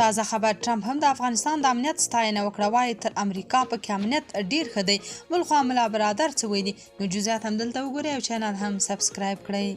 تازه خبر، ټرمپ هم د افغانستان د امنیت ستاینه وکړه، وايي تر امریکا پکې امنیت ډیر ښه دی. بلخوا ملا برادر څه ویلي؟ نو جزئیات هم دلته وګورئ او چینل هم سبسکرایب کړئ.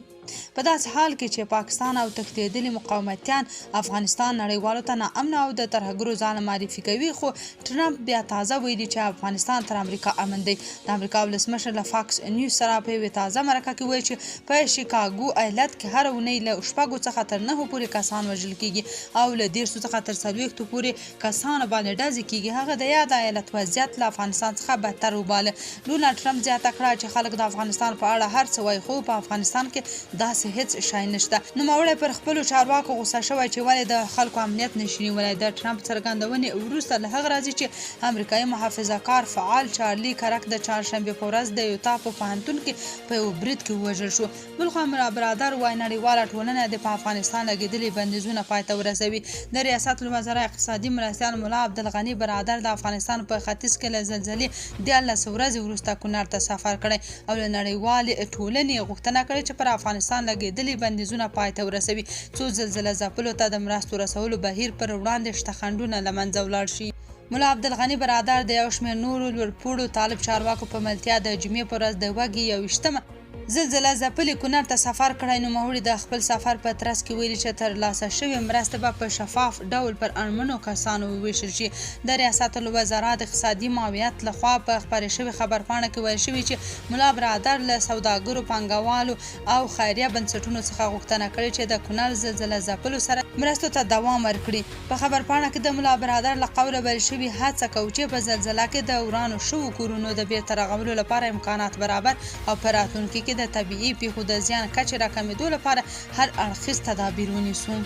په داسې حال کې چې پاکستان او تښتېدلي مقاومتیان افغانستان نړیوالو ته ناامنه او د ترهګرو ځاله معرفي کوي، خو ټرمپ بیا تازه ویلي چې افغانستان تر امریکا امن دی. د امریکا ولسمشر له فاکس نیوز سره په یوې تازه مرکه کې وویل چې په شیکاګو ایالت کې هره اونۍ له شپږو څخه تر نهو پورې کسان وژل کېږي او له دېرشو څخه تر څلوېښتو پورې کسانو باندې ډزې کېږي. هغه د یاد ایالت وضعیت له افغانستان څخه بدتر وباله. ډونالډ ټرمپ زیاته کړه چې خلک د افغانستان په اړه هر څه وايي، خو په افغانستان کې داسې هېڅ شی نشته. نوموړی پر خپلو چارواکو غوسه شوی چې ولې د خلکو امنیت نشي نیولی. د ټرمپ څرګندونې وروسته له هغه راځي چې امریکايي محافظه کار فعال چارلي کرک د چهارشنبې په ورځ د یوتا په پوهنتون کې په یوه برید کې ووژل شو. بلخوا ملا برادر وايي، نړیواله ټولنه دې په افغانستان لګېدلي بندیزونه پای ته ورسوي. د ریاست الوزرا اقتصادي مرستیال ملا عبدالغني برادر د افغانستان په ختیځ کې له زلزلې 13 ورځې وروسته کونړ ته سفر کړی او له نړیوالې ټولنې یې غوښتنه کړې چې پر افغانستان لګېدلي بندیزونه پای ته ورسوي، څو زلزله ځپلو ته د مرستو رسولو بهیر پر وړاندې شته خنډونه له منځه ولاړ شي. ملا عبدالغني برادر د یو شمېر نورو لوړپوړو طالب چارواکو په ملتیا د جمعې پر ورځ د وږي 21مه زلزله ځپلي کونړ ته سفر کړی. نوموړي د خپل سفر په ترڅ کې ویلي چې تر لاسه شوې مرستې به په شفاف ډول پر اړمنو کسانو وویشل شي. د ریاست الوزرا د اقتصادي معاونیت له خوا په خپرې شوې خبرپاڼه کې ویل شوي چې ملا برادر له سوداګرو، پانګوالو او خیریه بنسټونو څخه غوښتنه کړې چې د کونړ زلزله ځپلو سره مرستو ته دوام ورکړي. په خبرپاڼه کې د ملا برادر له قوله ویل شوي، هڅه کوو چې په زلزله کې د ورانو شوو کورونو د بېرته رغولو لپاره امکانات برابر او په راتلونکي کې د طبیعي پېښو د زیان کچې راکمېدو لپاره هر اړخیز تدابیر ونیسو.